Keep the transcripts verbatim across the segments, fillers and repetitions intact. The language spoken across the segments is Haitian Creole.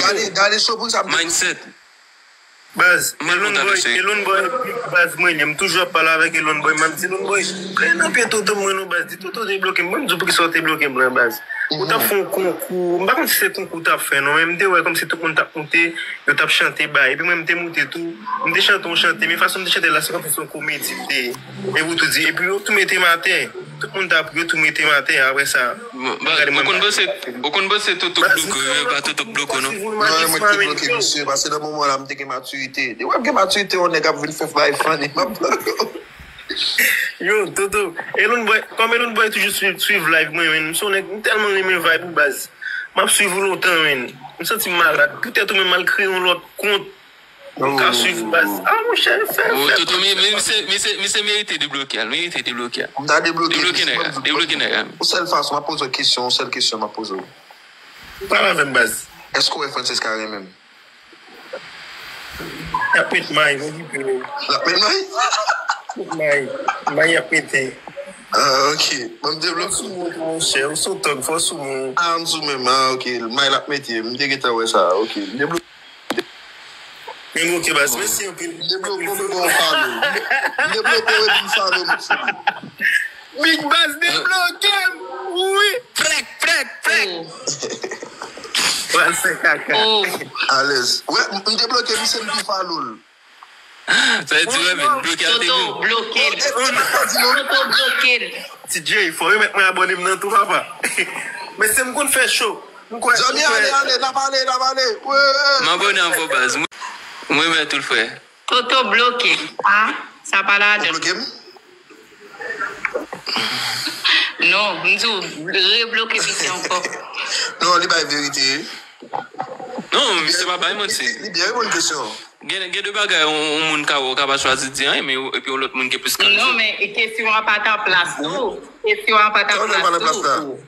Gade, gade, so pou sa m te Mindset. Baz, Elon Boy, Elon Boy, baz mwen, m toujou ap pale avèk Elon Boy, m ap di Elon Boy, prè nan pye Toto mwen non baz, di Toto te bloke m, mwen m di w poukisa w te bloke m lan baz. Ou t ap fè yon konkou, m pa konn si se konkou w t ap fè non, men m te wè kòmsi tout moun t ap moute, yo t ap chante bay, epi mwen m te moute tou, m te chante yon chante, men fason m te chante la se kòmsi se yon komedi m te ye, epi w tou di, epi yo tou mete m atè, tout moun t ap, yo tou mete m atè, apre sa, Bon, baz, ou konn panse, ou konn panse Toto k bloke w, e pa Toto k bloke w non. Non, e mwen ki te bloke misye, paske nan moman la, m te gen matirite. Depi w ap gen matirite, yon nèg ap vin fè bay funny, m ap bloke w. Yo, Toto, Elon Boy, kòm Elon Boy toujou swiv, swiv live mwen, men, m se yon nèg, m tèlman renmen vibe ou baz. M ap swiv ou lontan, men. M santi m malad. Poutèt ou menm, m al kreye yon lòt kont. Ou ka swiv baz. Ah, monchè, fè, Oh, fè Toto, mi, mi, misye, misye, misye merite debloke a, merite debloke a. M ta debloke Debloke misye, nèg la, m ap di debloke nèg la. Yon sèl fason, m ap poze w kesyon, yon sèl kesyon m ap poze w. Pale avè m, baz. Èske w wè Francisca renmen m? Y ap met may, mwen ki peye. L ap met may? Met may. May y ap mete. Ah, ok. Ban m debloke. Fò sou mwen, monchè, ou sou tòg, fò sou mwen. Ah, m sou menm, ah, ok. May l ap mete, m te gentan wè sa, ok. M debloke. Men ok baz, mèsi anpil. Debloke m, m ba w follow. M debloke w epi m follow m sou li. Big Baz debloke m. Wi. Frèk, frèk, frèk. Pral fè kaka. Alèz. Wè, m debloke misye, m pi follow l. Sa vle di wè, men bloke a te bon. Toto bloke l. Toto bloke l. T J, fò remèt mwen abòne m nan tou, papa. Mesye, m konn fè cho. M kwè, Zanmi, m kwè. Ale, ale, n ap ale, n ap ale. Wi, wi. M abòne avè w, baz. Mwen, mwen tou l, frè. Toto bloke m. Ah, sa pa ladan. Ou bloke m? Non, m di w, rebloke misye ankò. Non, li bay verite. Non, misye pa bay manti. Li, li byen reponn kesyon. Gen, gen de bagay, yon, yon moun ka wè w ka pa chwazi di anyen, men epi yon lòt moun gen plis kandida. Non, men kesyon an pa t an plas tou. Kesyon an pa t an plas tou.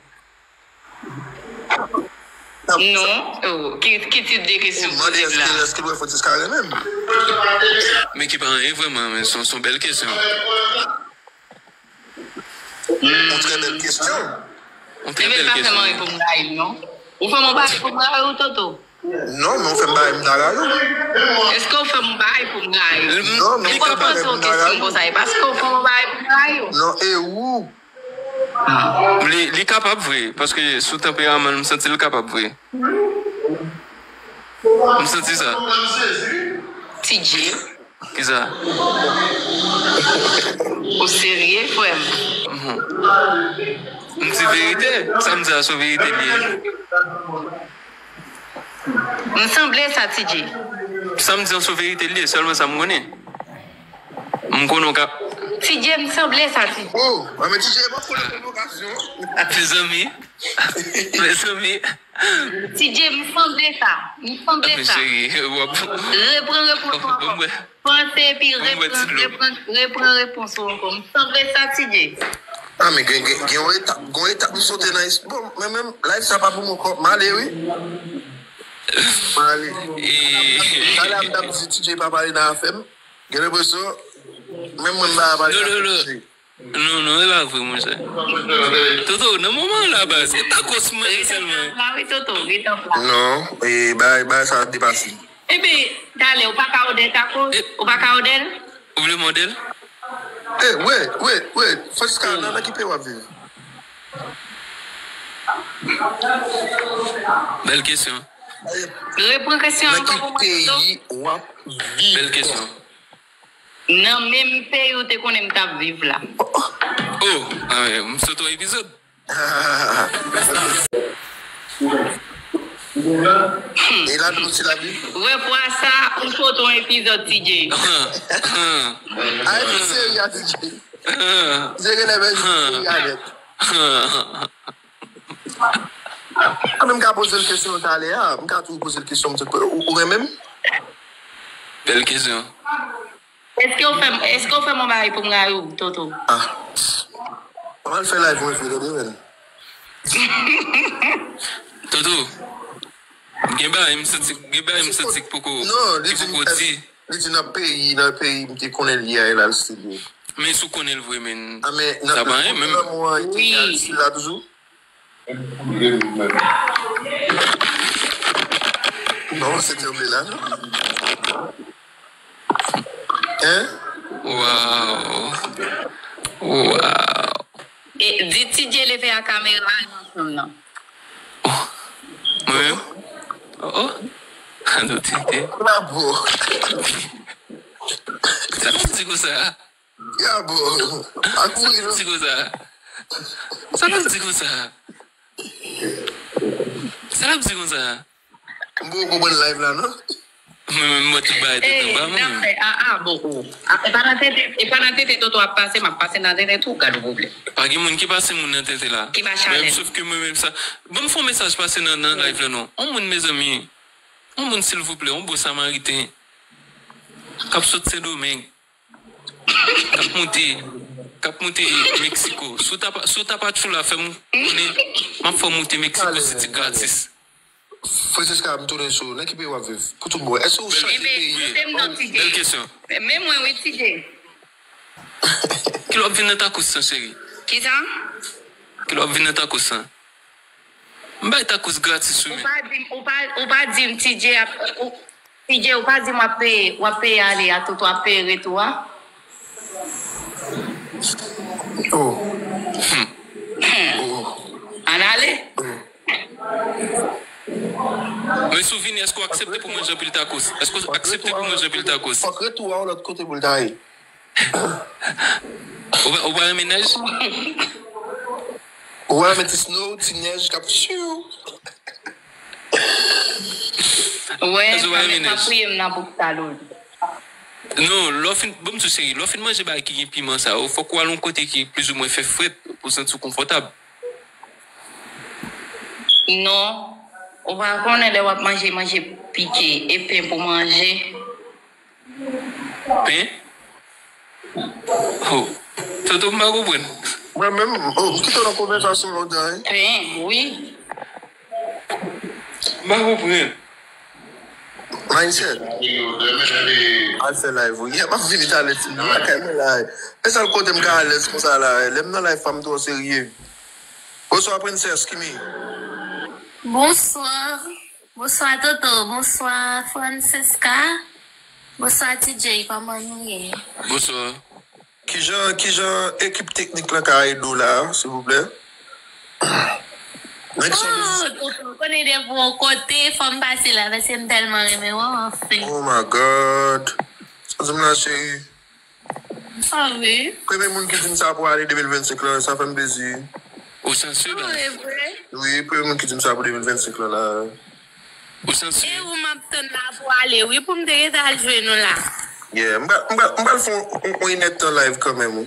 Non, oh, ki, ki tip de kesyon poze m la? Èske, èske l wè Francisca renmen m? Men ki pa anyen vrèman, men se yon, se yon bèl kesyon. Yon trè bèl kesyon. Yon trè bèl kesyon. Ebyen, pa fè m anyen pou m rayi l, non. Ou fè m yon bagay pou m rayi w, Toto? Non, men ou fè m bagay m ta rayi w. Èske w fè m yon bagay pou m rayi w? Non, men ou fè m bagay pou m ta rayi w. Mwen pa panse yon kesyon konsa, e paske w fè m yon bagay pou m rayi w. Non, e ou? Ah. Li, li kapab vre, paske sou tanperaman l, m santi l kapab vre. M santi sa. T J. Kisa? Ou serye, frè m? Mhm. M di verite. Sa m di a se yon verite li ye. M sanble sa, T J. Sa m di a se yon verite li ye, sèlman sa m konnen. M konnen w ka T J, m sanble sa, T J. Oh, ah, men T J, e pa konnen pwovokasyon. Mezanmi. Mezanmi. T J, m sanble sa. M sanble sa. Cheri, w ap Repran repons ou ankò. Panse epi repran, repran, repran repons ou ankò. M sanble sa, T J. Ah, men gen, gen, gen yon etap, gen yon etap m sote nan es-, bon, men menm, live sa pa pou mwen ankò. M ale, wi. M ale. Talè a m t ap di T J pa pale nan afè m. Gen enpresyon, menm mwen m pa pale nan afè T J. Non, non, e pa vre, monchè. Toto, nan moman an la, baz, se takòs mwen sèlman. Rete an plas la, wi, Toto, rete an plas. Non, e, bagay, bagay sa ap depase. Ebyen, talè, ou pa ka òdè takòs? Ou pa ka òdè l? Ou vle m òdè l? Eh, wè, wè, wè, Francisca, nan, nan ki peyi w ap viv? Bèl kesyon. Repran kesyon an ankò pou mwen, Toto. Nan ki peyi w ap viv? Bèl kesyon. Nan menm peyi w te konnen m t ap viv la. Oh, ah, m sote yon epizòd. E la nou ti la vi. Wè fwa sa, ou sote yon epizòd, T J. Ay, tout seri a, T J. T J genlè vin seri a nèt. Ah, men m ka poze l kesyon talè a. M ka toujou poze l kesyon, m di, ou, ou renmen m? Bèl kesyon. Èske w fè m, èske w fè m yon bagay pou m rayi w, Toto? Ah. Mwen al fè live mwen vre, tande, men. Toto, gen bagay m santi, gen bagay m santi k poko, non, li di, poko di. Li di nan peyi, nan peyi m te konnen l ye a, e la l stil ye. Men si w konnen l vre, men. Ah, men sa pa anyen, men. Nan mwen, li te al stil la toujou. Non, se tranble la, non? Hein? Wow. Wow. E, di T J leve a kamera nan chanm nan. Mwen menm? Oh, oh. Alo, T J. Bravo. Sa k ap di konsa? Bravo. Akouri, non? Sa k ap di konsa? Sa k ap di konsa? Sa k ap di konsa? M poko konprann live la, non? Mwen menm, mwen tout bagay tete anba mwen. Zafè a a boko. E pa nan tete, e pa nan tete Toto ap pase, m ap pase nan tete tou, gad ou pwoblèm. Pa gen moun ki pase moun nan tete la. Ki pa challenge. Sof ke mwen menm sa. Ban m fè yon mesaj pase nan, nan live la non. On moun, mezanmi. On moun, silvouplè, on bon samariten. K ap sot Sendomeng. K ap moute, k ap moute Meksiko. Si w ta pa, si w ta pa tchou la, fè m konnen, m ap fè w moute Meksiko City gratis. Francisca, m tounen sou ou. Nan ki peyi w ap viv? Pou tout bon. Èske ou chanje peyi? Koute m non, T J. Bèl kesyon. Men mwen, wi, T J. Kilè w ap vin nan Tacos lan, cheri? Kisa? Kilè w ap vin nan Tacos lan? M bay Tacos gratis, wi, Ou men. pa di m, ou pa, ou pa di m, T J ap, ou, T J, ou pa di m w ap peye, w ap peye ale a, Toto ap peye retou a? Oh. Ann ale. Men si w vini, èske w aksepte pou manje anpil tacos? Èske w aksepte pou manje anpil tacos? Fòk retou a yon lòt kote pou l ta ye. Ou pa, ou pa renmen nèj? Ou wè, men ti snow, ti nèj k ap chiw. Wè, Èske w pa renmen pa nèj? Priye m nan bouk sa lòd. Non, lè w fin, bon, m di w, cheri, lè w fin manje bagay ki gen piman sa yo, fòk w al yon kote ki plizoumwen fè frèt pou w santi w konfòtab. Non. Ou pa konnen lè w ap manje, manje pike, e pen pou manje. Pen? Oh, Toto, m pa konprann. Mwen menm, oh, m kite w nan konvèsasyon lontan, wi. Pen, wi. M pa konprann. Mindset. Al fè live, wi. Yeah, m ap vini talè, ti. M lakay mwen la. E sèl kote m ka alèz konsa la. Lè m nan live, fò m twò serye. Bonswa, Princess Kimi. Bonswa. Bonswa, Toto. Bonswa, Francesca. Bonswa, T J. Kòman nou ye? Bonswa. Kijan, kijan ekip teknik lan ka ede w la, silvouplè? Nèg sa. Oh, Toto, konnen depi w kote, fò m pase la, paske m tèlman renmen w, anfen. Oh my God. Sa di m la, cheri. Ah wi. Premye moun ki di m sa pou ale de mil vennsenk lan, sa fè m plezi. Ou sanse, Oh, baz. E vre? Wi, premye moun ki di m sa pou de mil vennsenk lan la. Ou sanse. E ou m ap tann la pou ale, wi, pou m te rete al jwenn ou la. Yeah, m pral, m pral, m pral fè yon, yon, yon inèdtan live kanmenm, wi.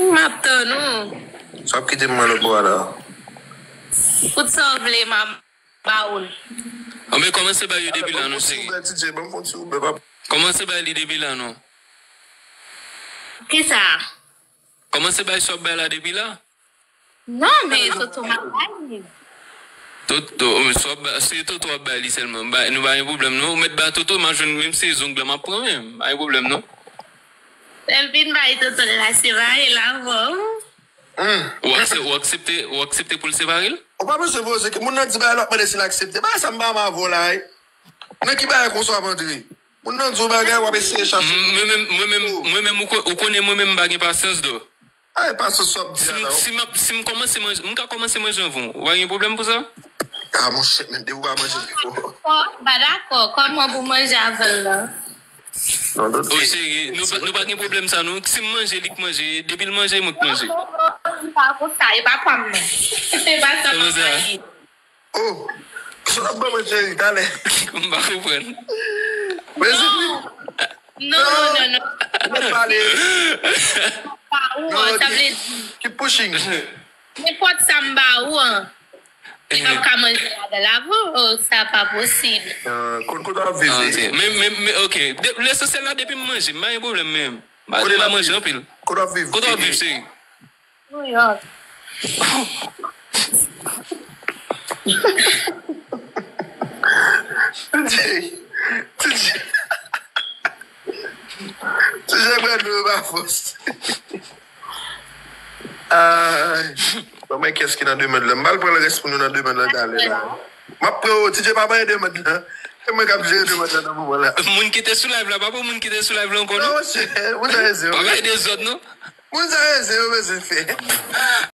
M ap tann ou. Sa ap kite m nan lòt bò a la. Tout sa w vle, m ap ba ou l. Anben, kòmanse bay yo depi la, non, cheri. Ban m fon ti oubè, papa. Kòmanse bay li depi la, non. Kisa? Kòmanse bay sa w ap bay la depi la. Non, men Toto m ap bay li. Toto, oh, men sa w ap bay, se Toto w ap bay li sèlman. Bay, nou pa gen pwoblèm, non. Ou mèt bay Toto, m a jwenn menm se zong lan m ap pran menm. Pa gen pwoblèm, non. Lè l vin bay Toto l la, se ba e la, bon. Ou aksepte, ou aksepte, ou aksepte pou l separe l? Ou pa bezwen poze ke moun nan di bagay la, w ap mande si l aksepte. Bagay sa m pa avè w la, wi. Nan ki bagay konsa w ap antre? Moun nan di w bagay, w ap eseye chache. Mwen menm, mwen menm, mwen menm, ou ko- ou konnen mwen menm m pa gen pasyans, do. Ay, pasyans w ap di Si a m, la. si m, ap- si m kòmanse manje, m ka kòmanse manje anvan w. Ou pa gen pwoblèm pou sa? Ah, monchè, men depi w pa manje pifò. M pa dakò. Kòman pou manje avè l la? Non, non, O cheri, nou pa, nou pa gen pwoblèm sa, non. Si m manje, li k manje. Depi l manje, mwen k manje. Non, non, non, li pa konsa. E pa pa m, non. Se pa sa m ap bay li. Oh, kisa w ap ban mwen, cheri, talè? M pa konprann. Mezanmi. Non, non, non, non. Mwen pale. Pa ou an, sa vle di. Keep pushing. Nenpòt sa m ba ou an. Li p ap ka manje ladan l avè w. Oh, sa pa posib. Ah, kote, kote w ap viv? Ah, ok. Men, men, men, ok. De- Lesansyèl la, depi m manje, m pa gen pwoblèm menm. M pa, Kote m pa w ap manje viv? Anpil. Kote w ap viv? Kote w ap viv, cheri? New York. T J. T J. T J pral dwe pa fòs. Ay. Bon, men kiyès ki nan demèd la? M pral pran rès pou nou nan demèd la talè la. M ap pran yo, DJ Papa ede mwen nan. E mwen k ap jere demwazèl nan moman la. Moun ki te sou live la, pa pou moun ki te sou live la ankò, Non, non? monchè, moun sa eze yo. Pa bay dezòd, non? Moun sa eze yo bezwen fè.